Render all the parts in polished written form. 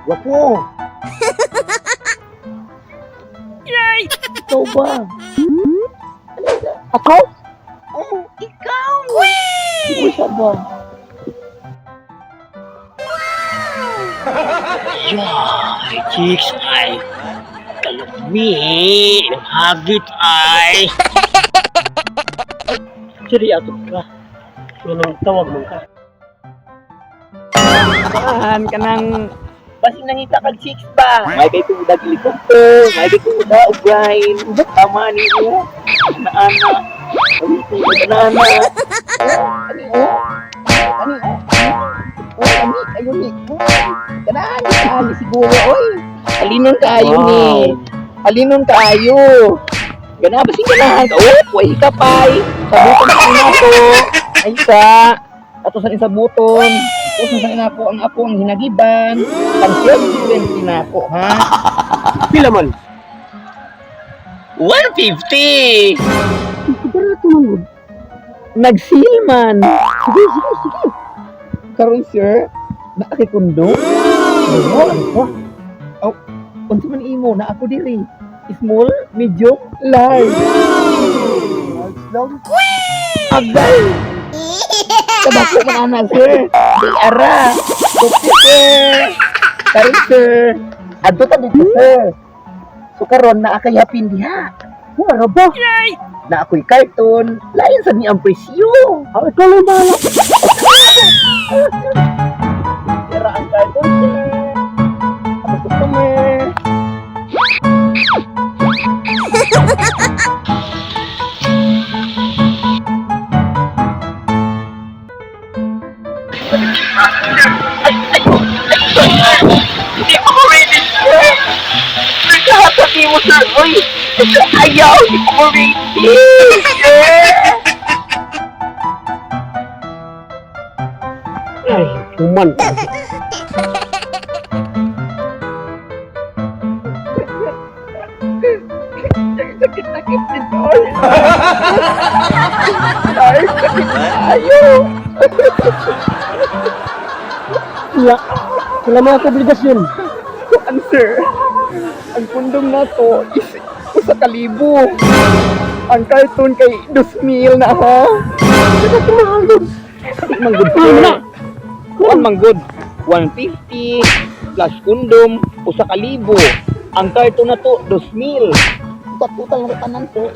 Wapo. Yay! Ikaw ba? Ako? Oh, ikaw! Ikaw siya ba? Ay, chicks, ay. Kalumi, ang hagit ay. Siri ato ka. Anong tawag mo ka? Saan ka nang basin nangita kag chicks ba? May kay tudag helicopter, may kay tuda O'Brien. Tama ni mo. Naana. Ay, naana. Ani oh. Ani oh. Oh, ani ayon ni. Kanaan ani siguro oy. Alinon kaayo ni. Alinon kaayo. Gana basin ganahan ka. Oh, way kapay. Sabuton na ko. Ay sa ato sa isabuton. Ato sa inako ang ako ang hinagiban. Pag 20 na ako, ha? Pila man? 150! Barato man gud. Nag-seal man. Sige, sige, sige. Karon sir, naakikundo. Ano? Oh, unsa man imo na ako diri. Small, medium, large. Large lang. Agay! Tabako man ana sir. Di ara. Tupi sir. Karon sir. Adto ta dito sir. So karon naa kay hapin diha. Wala ba? Na ako'y carton, lain sa ni ang presyo. Ah, ikaw lang bahala. Pero ang carton sir. Ako customer. Hindi ako ready, sir. Sir, sabi mo, sir. Uy, ayaw, hindi ko ready, sir. Ay, human. Sakit-sakit din, Ay. Ay, sakit tayo. Wala. Wala mga obligasyon. Kuan, sir. Ang kundom na to is 1,000. Ang karton kay 2,000 na, ha? Bakit mahal doon? Di man good, sir. Wala. Kuan man good. 150 plus kundom, 1,000. Ang karton na to, 2,000. Total na tanan, sir,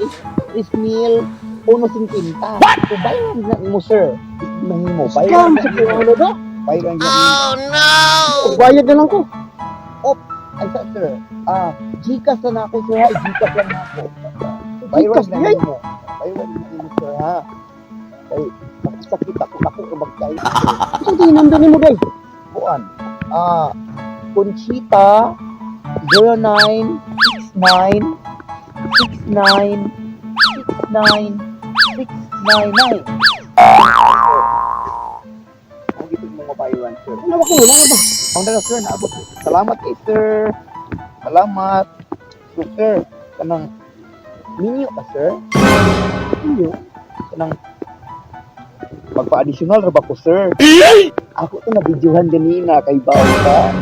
is 3,150. What? So, bayaran na mo, sir. Mahimo. Scam Bayaran sa ano ba? Bayaran na mo. Bayad na lang ko. Op, ay sa sir. Ah, Gcash na ako sir ha. Gcash lang na ako. Baywan Gcash, na yay! mo. Baywan na mo sir ha. Ay, sakit ako nako kabag tayo sir. Saan kayo number ni mo, day? Buan. Ah, Conchita 0969 69 69 699. Ang gitong mga baywan sir. Ano ba ko? Wala ba? Ang dala sir, naabot. Salamat eh sir. Salamat. So sir, kanang minyo ka sir? Minyo? Kanang magpa-additional ra ba ko sir? Ako to na-videohan ganina kay Bao ka.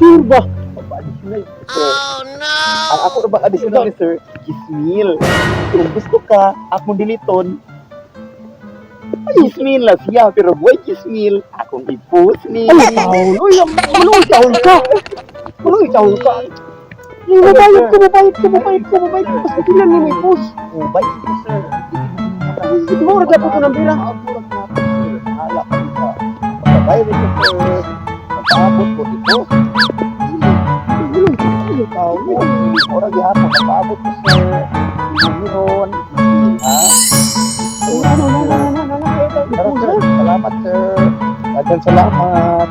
Sure ba? Magpa-additional sir. Oh no. Ang ako ra ba additional ni sir? Gismil. Kung gusto ka, akong diliton. Gismil na siya, pero buhay gismil, akong i-post ni. Ay, taon. Uy, maluoy taon ka. Maluoy taon ka. Yung mabayad ko, mabayad ko, mabayad ko, mabayad ko. Basta kailan ni may post. Oh, bye po, sir. Sige mo, ragap ko ng pera. Hala ka dito. Pagkabay rin ko, sir. Magpaabot ko dito. Maluoy, maluoy taon. Ora gihapon, magpaabot ko, sir. Meron. Ha? Ano, ano, ano, ano, ano, ano, Tara, sir. Salamat, sir. Daghang salamat.